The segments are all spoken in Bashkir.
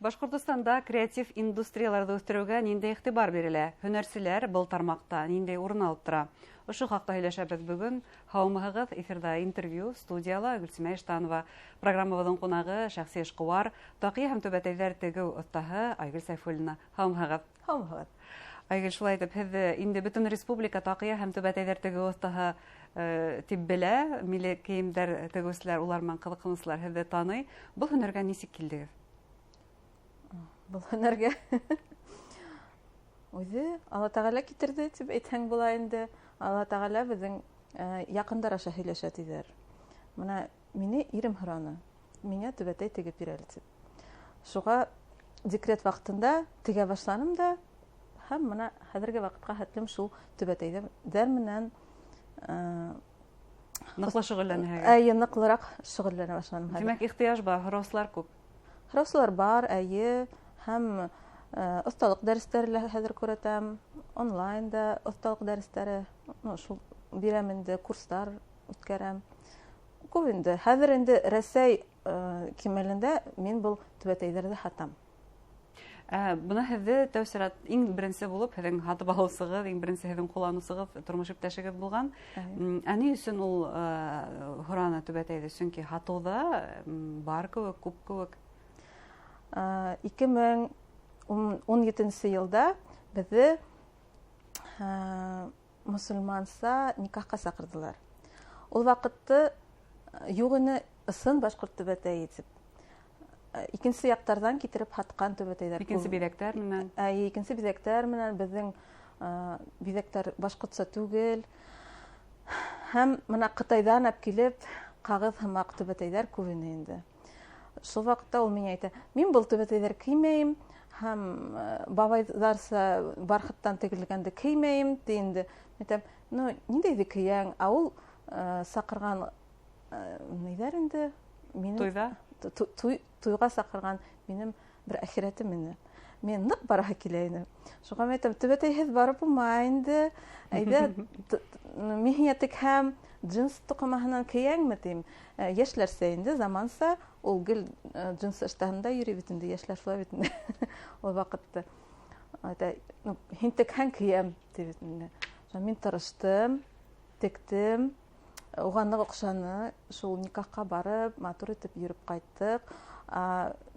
Башҡортостанда креатив индустрияларҙы үҫтереүгә ниндәй иғтибар бирелә? Һөнәрселәр был тармаҡта ниндәй урын алып тора? Ошо хаҡта һөйләшәбеҙ бөгөн. Һаумыһығыҙ, эфирҙа интервью, студияла Гөлсимә Иштанова. Программабыҙҙың ҡунағы шәхси эшҡыуар, таҡия һәм түбәтәйҙәр тегеү оҫтаһы Айгөл Сәйфуллина. Һаумыһығыҙ. Һаумыһығыҙ. Айгөл, шулай итеп, һеҙҙе инде бөтөн республика таҡия һәм түбәтәйҙәр тегеү оҫтаһы тип белә, милли кейемдәр тегеүселәр, улар менән ҡыҙыҡһыныусылар һеҙҙе таный. Был һөнәргә нисек килдегеҙ? Был һөнәргә үҙе Алла Тәғәлә китерҙе тип әйтһәң була инде. Алла Тәғәлә беҙҙең яҡындар аша һөйләшә тиҙәр. Бына мине ирем һораны, миңә түбәтәй тегеп бир әле тип. Шуға декрет ваҡытында тегә башланым да, һәм бына хәҙерге ваҡытҡа хәтлем шул түбәтәйҙәр менән ныҡлы шөғөлләнәһегеҙ. Эйе, ныҡлыраҡ шөғөлләнә башланым хәҙер. Тимәк, ихтыяж бар, һораусылар күп. Һораусылар бар, эйе, һәм оҫталыҡ дәрестәре лә хәҙер күрәтәм, онлайн да оҫталыҡ дәрестәре, шул бирәм инде, курстар үткәрәм. Күп инде. Хәҙер инде Рәсәй кимәлендә мин был түбәтәйҙәрҙе һатам. Бына һеҙҙе тәү сират иң беренсе булып һеҙҙең һатып алыусығыҙ, иң беренсе һеҙҙең ҡулланыусығыҙ, тормош иптәшегеҙ булған. Ә ни өсөн ул һораны түбәтәйҙе? Сөнки һатыуҙа бар кеүек, күп кеүек. Ике мең ун етенсе йылда беҙҙе мосолманса никахҡа саҡырҙылар. Ул ваҡытты юҡ ине ысын башҡорт түбәтәйе тип. Икенсе яҡтарҙан китереп һатҡан түбәтәйҙәр. Икенсе биҙәктәр менән. Эйе, икенсе биҙәктәр менән, беҙҙең биҙәктәр башҡортса түгел. Һәм бына Ҡытайҙан алып килеп ҡағыҙ һымаҡ түбәтәйҙәр күп ине инде. Шул ваҡытта ул миңә әйтә, мин был түбәтәйҙәр кеймәйем, һәм бабайҙарса бархаттан тегелгәнде кеймәйем, ти инде. Мин әйтәм, ниндәйҙе кейәң? Ә ул саҡырған ниҙәр инде? Минең Туйҙа? Туйға саҡырған минең бер әхирәтем ине. Мин ныҡ бараһы килә ине. Шуға мин әйтәм, түбәтәйһеҙ барып булмай инде. Әйҙә, мин һиңә текһәм, джинс туҡымаһынан кейәңме тим. Йәшләрсә инде, заманса, ул гел джинс ыштанында йөрөй бит инде, йәшләр шулай бит инде. Ул ваҡытты. Әйтә, һин текһәң кейәм, ти бит инде. Шуға мин тырыштым, тектем. Уға ныҡ оҡшаны, шул никахҡа барып, матур итеп йөрөп ҡайттыҡ.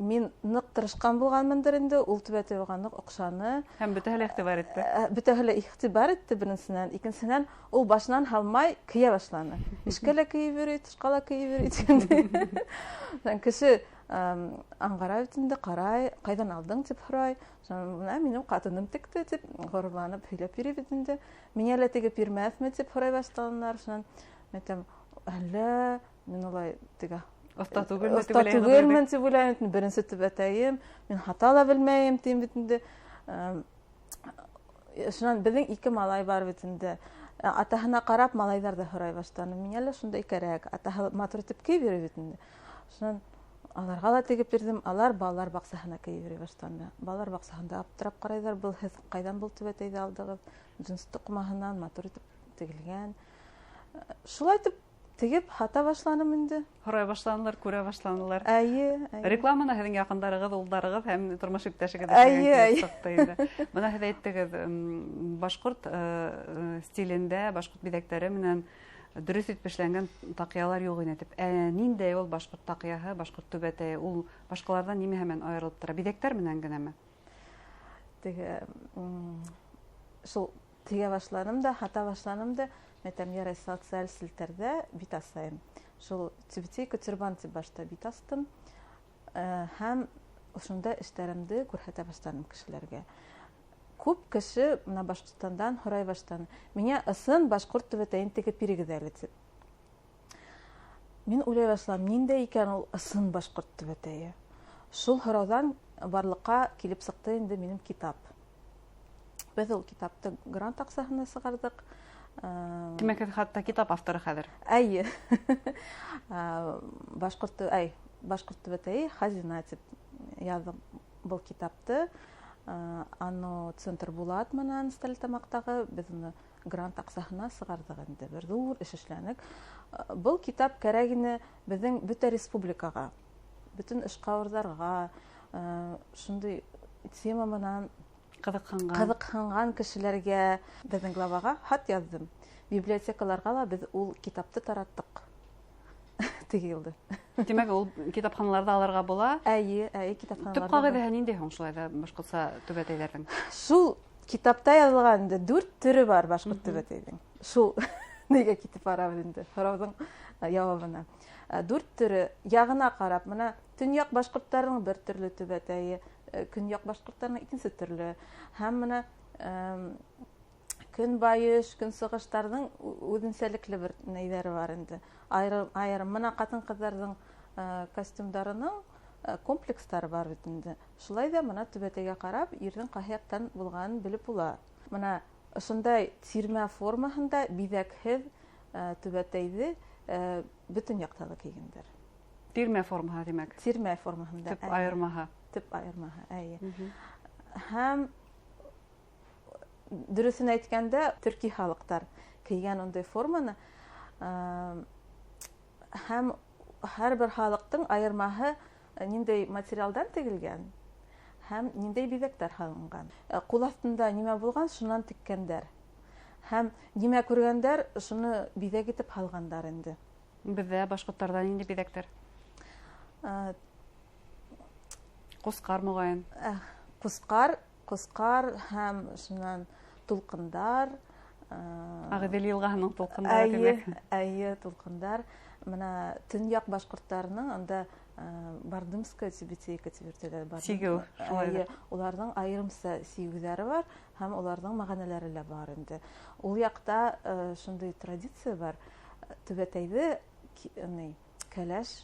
Мин ныҡ тырышҡан булғанмындыр инде, ул түбәтәй уға ныҡ оҡшаны. Һәм бөтәһе лә иғтибар итте. Бөтәһе лә иғтибар итте беренсенән. Икенсенән, ул башынан һалмай кейә башланы. Эшкә лә кейеп йөрөй, тышҡа ла кейеп йөрөй тигәндәй. Шунан кеше аңғара бит инде, ҡарай, ҡайҙан алдың тип һорай. Шунан, бына минең ҡатыным текте тип ғорурланып һөйләп йөрөй бит инде. Миңә лә тегеп бирмәҫме тип һорай башланылар. Шунан әйтәм, әллә мин улай теге Оҫта түгелмен тип Оҫта уйлайһығыҙ түгелмен инде. тип уйлайым, беренсе түбәтәйем, мин һата ла белмәйем тим бит инде. Шунан беҙҙең ике малай бар бит инде. Атаһына ҡарап малайҙар ҙа һорай башланы. Миңә лә шундай кәрәк. Атаһы матур итеп кейеп йөрөй бит инде. Шунан аларға ла тегеп бирҙем. Алар балалар баҡсаһына кейеп йөрөй башланы. Балалар баҡсаһында аптырап ҡарайҙар, был һеҙ ҡайҙан был түбәтәйҙе алдығыҙ? Джинс туҡымаһынан матур итеп тегелгән. Шулай итеп тегеп һата башланым инде. Һорай башланылар, күрә башланылар. Эйе, эйе. Рекламаны һеҙҙең яҡындарығыҙ, улдарығыҙ һәм тормош иптәшегеҙ Эйе, эшләгән эйе. килеп сыҡты инде. Бына һеҙ әйттегеҙ, башҡорт стилендә, башҡорт биҙәктәре менән дөрөҫ итеп эшләнгән таҡиялар юҡ ине тип. Ниндәй ул башҡорт таҡияһы, башҡорт түбәтәйе? Ул башҡаларҙан нимә менән айырылып тора? Биҙәктәр менән генәме? Теге шул тегә башланым да, һата башланым да, әйтәм, ярай, социаль селтәрҙә бит асайым. Шул түбәтәй тюрбан тип башта бит астым. Һәм ошонда эштәремде күрһәтә башланым кешеләргә. Күп кеше бына Башҡортостандан һорай башланы. Миңә ысын башҡорт түбәтәйен тегеп бирегеҙ әле тип. Мин уйлай башланым, ниндәй икән ул ысын башҡорт түбәтәйе? Шул һорауҙан барлыҡҡа килеп сыҡты инде минең китап. Беҙ ул китапты грант аҡсаһына сығарҙыҡ. Тимәк, һеҙ хатта китап авторы хәҙер. Әйе. Башҡорт түбәтәйе хазина тип яҙҙым был китапты. Ано Центр Булат менән Стәрлетамаҡтағы беҙ уны грант аҡсаһына сығарҙыҡ инде. Бер ҙур эш эшләнек. Был китап кәрәк ине беҙҙең бөтә республикаға, бөтөн эшҡыуарҙарға, Шундай тема менән ҡыҙыҡһынған кешеләргә беҙҙең главаға хат яҙҙым. Библиотекаларға ла беҙ ул китапты тараттыҡ. Теге йылды. Тимәк, ул китапханаларҙа алырға була. Эйе, эйе, китапханаларҙа. Төп ҡағиҙәһе ниндәй һуң шулай ҙа башҡортса түбәтәйҙәрҙең? Шул китапта яҙылған инде 4 төрө бар башҡорт түбәтәйҙең. Шул нигә китеп барабыҙ инде һорауҙың яуабына. 4 төрө яғына ҡарап, мына төньяҡ башҡорттарының бер төрлө түбәтәйе, көньяҡ башҡорттарының икенсе төрлө. Һәм мына көнбайыш, көнсығыштарҙың үҙенсәлекле бер нейҙәре бар инде. Айырым мына ҡатын-ҡыҙҙарҙың костюмдарының комплекстары бар бит инде. Шулай ҙа мына түбәтәйгә ҡарап, ирҙең ҡайһы яҡтан булғанын белеп була. Мына ошондай тирмә формаһында биҙәкһеҙ түбәтәйҙе бөтөн яҡта ла кейгәндәр. Тирмә формаһы, тимәк. Тирмә формаһында. Төп айырмаһы. Төп айырмаһы, эйе. Һәм дөрөҫөн әйткәндә, төрки халыҡтар кейгән ундай форманы, һәм һәр бер халыҡтың айырмаһы ниндәй материалдан тегелгән һәм ниндәй биҙәктәр һалынған. Ҡул аҫтында нимә булған, шунан теккәндәр. Һәм нимә күргәндәр, шуны биҙәк итеп һалғандар инде. Беҙҙә башҡорттарҙа ниндәй биҙәктәр? Ҡусҡар моғайын. Ҡусҡар һәм шунан тулҡындар. Ағиҙел йылғаһының тулҡындары, тимәк. Эйе, тулҡындар. Мына төньяҡ башҡорттарының анда бардымская тюбетейка тип йөрөтәләр. Сигеү, шулай Эйе, уларҙың айырымса сигеүҙәре бар һәм уларҙың мәғәнәләре лә бар инде. Ул яҡта шундай традиция бар. Түбәтәйҙе кәләш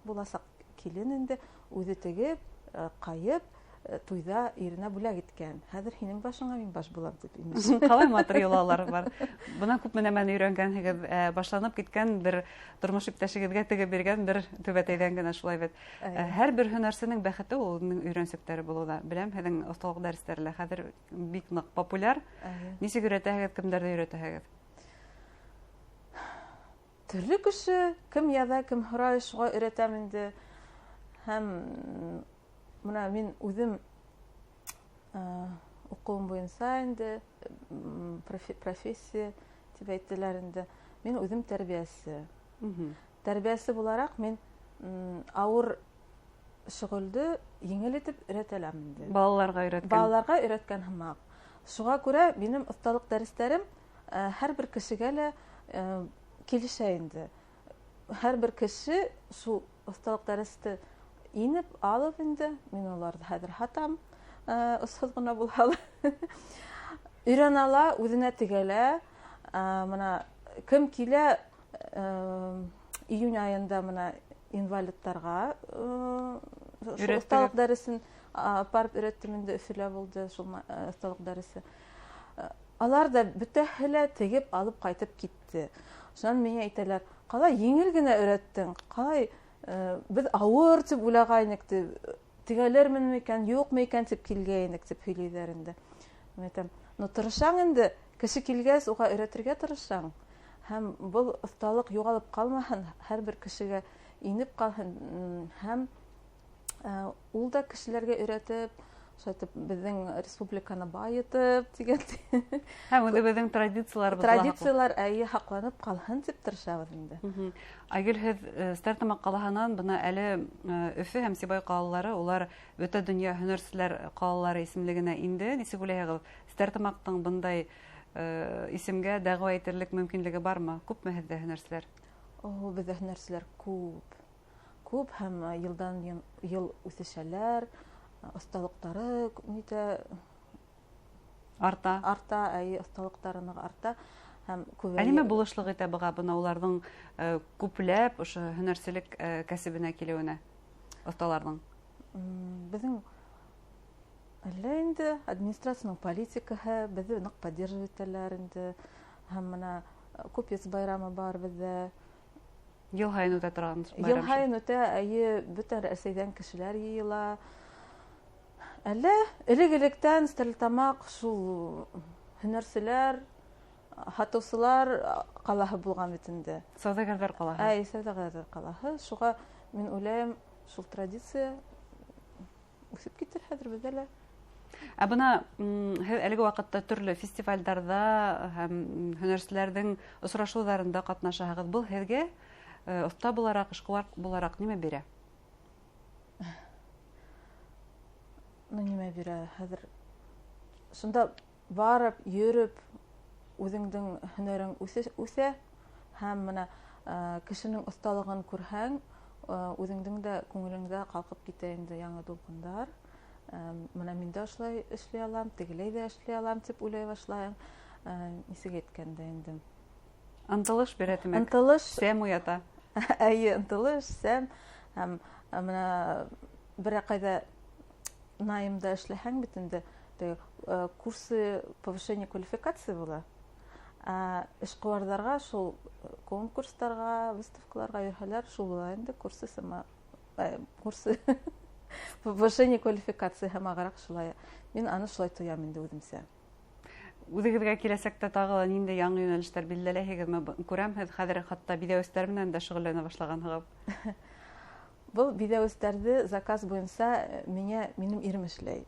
буласаҡ килен инде үҙе тегеп, ҡайып, туйҙа иренә бүләк иткән. Хәҙер һинең башыңа мин баш булам тип имеш. Ҡалай матур йолалар бар. Бына күпме нәмәне өйрәнгәнһегеҙ, башланып киткән бер тормош иптәшегеҙгә тегеп биргән бер түбәтәйҙән генә шулай бит. Һәр бер һөнәрсенең бәхете ул үҙенең өйрәнсектәре булыуҙа. Беләм, һеҙҙең оҫталыҡ дәрестәре лә хәҙер бик ныҡ популяр. Нисек өйрәтәһегеҙ, кемдәрҙе өйрәтәһегеҙ? Төрлө кеше, кем яҙа, кем һорай, шуға өйрәтәм инде. Һәм мына мин үҙем уҡыуым буйынса инде, профессия тип әйттеләр инде. Мин үҙем тәрбиәсе. Тәрбиәсе булараҡ мин ауыр шөғөлдө еңел итеп өйрәтә алам инде. Балаларға өйрәткән. Балаларға өйрәткән һымаҡ. Шуға күрә минең оҫталыҡ дәрестәрем һәр бер кешегә лә килешә инде. Һәр бер кеше шул оҫталыҡ дәресте инеп алып инде, мин уларҙы хәҙер һатам, осһоҙ ғына булһа ла. Өйрәнә ала, үҙенә тегәлә. Мына кем килә, июнь айында мына инвалидтарға, шул Өйрәттегеҙ. оҫталыҡ дәресен апарып өйрәттем инде, Өфөлә булды шул оҫталыҡ дәресе. Алар ҙа бөтәһе лә тегеп алып ҡайтып китте. Шунан миңә әйтәләр, ҡалай еңел генә өйрәттең, ҡалай, беҙ ауыр тип уйлағайныҡ тип, тегәлерменме икән, юҡмы икән тип килгәйнек тип һөйләйҙәр инде. Мин әйтәм, ну тырышаң инде, кеше килгәс уға өйрәтергә тырышаң. Һәм был оҫталыҡ юғалып ҡалмаһын, һәр бер кешегә инеп ҡалһын, һәм ул да кешеләргә өйрәтеп, шулай итеп беҙҙең республиканы байытып тигән. Һәм үҙебеҙҙең традицияларыбыҙ ла Традициялар, әйе, һаҡланып ҡалһын тип тырышабыҙ инде. Айгөл, һеҙ Стәрлетамаҡ ҡалаһынан бына әле Өфө һәм Сибай ҡалалары, улар бөтә донъя һөнәрселәр ҡалалары исемлегенә инде. Нисек уйлайһығыҙ, Стәрлетамаҡтың бындай исемгә дәғүә итерлек мөмкинлеге бармы? Күпме һеҙҙә һөнәрселәр? О, беҙҙә һөнәрселәр күп. Күп һәм йылдан йыл үҫешәләр, оҫталыҡтары нитә Арта. Арта, әйе, оҫталыҡтары ныҡ арта. Һәм күбәйә. Ә нимә булышлыҡ итә быға, бына уларҙың күпләп ошо һөнәрселек кәсебенә килеүенә оҫталарҙың? Беҙҙең әллә инде администрацияның политикаһы беҙҙе ныҡ поддерживать итәләр инде. Һәм бына Купец байрамы бар беҙҙә. Йыл һайын үтә торған Йыл байрам шул. һайын үтә, әйе, бөтә Рәсәйҙән кешеләр йыйыла. Әллә элек-электән Стәрлетамаҡ шул һөнәрселәр, һатыусылар ҡалаһы булған бит инде. Сауҙагәрҙәр ҡалаһы. Әй, сауҙагәрҙәр ҡалаһы. Шуға мин уйлайым, шул традиция Үҫеп китер хәҙер беҙҙә лә. Ә бына һеҙ әлеге ваҡытта төрлө фестивалдәрҙә һәм һөнәрселәрҙең осрашыуҙарында ҡатнашаһығыҙ. Был һеҙгә оҫта булараҡ, эшҡыуар булараҡ нимә бирә? Ну, нимә бирә? Хәҙер шунда барып, йөрөп, үҙеңдең һөнәрең үҫә һәм бына кешенең оҫталығын күрһәң, үҙеңдең дә күңелеңдә ҡалҡып китә инде яңы тулҡындар. Бына мин дә ошолай эшләй алам, тегеләй ҙә эшләй алам тип уйлай башлайым. Нисек әйткәндә инде. Ынтылыш бирә, тимәк. Ынтылыш. Сәм уята. Эйе, ынтылыш, сәм. Һәм бына берәр ҡайҙа наймда эшләһәң бит инде, теге курсы повышения квалификации була. Ә эшҡыуарҙарға шул конкурстарға, выставкаларға йөрөһәләр, шул була инде курсы сама, курсы повышение квалификации һәм ағыраҡ шулай. Мин аны шулай тоям инде үҙемсә. Үҙегеҙгә киләсәктә тағы ла ниндәй яңы йүнәлештәр билдәләйһегеҙме? Күрәм, һеҙ хәҙер хатта биҙәүестәр менән дә шөғөлләнә башлағанһығыҙ. Был биҙәүестәрҙе заказ буйынса миңә минең ирем эшләй.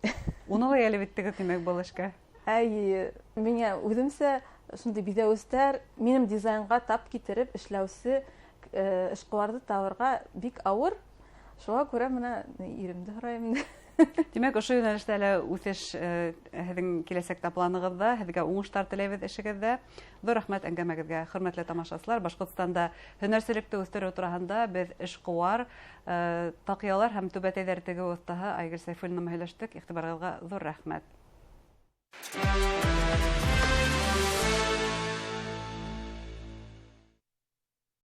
Уны ла йәлеп иттегеҙ, тимәк, был эшкә? Әйе, миңә үҙемсә шундай биҙәүестәр минең дизайнға тап китереп эшләүсе эшҡыуарҙы табырға бик ауыр. Шуға күрә бына иремде һорайым инде. Тимәк, ошо йүнәлештә лә үҫеш һеҙҙең киләсәктә планығыҙҙа, һеҙгә уңыштар теләйбеҙ эшегеҙҙә. Ҙур рәхмәт әңгәмәгеҙгә, хөрмәтле тамашасылар. Башҡортостанда һөнәрселекте үҫтереү тураһында беҙ эшҡыуар, таҡыялар һәм түбәтәйҙәр тегеү оҫтаһы Айгөл Сәйфуллина менән һөйләштек. Иғтибарығыҙға ҙур рәхмәт.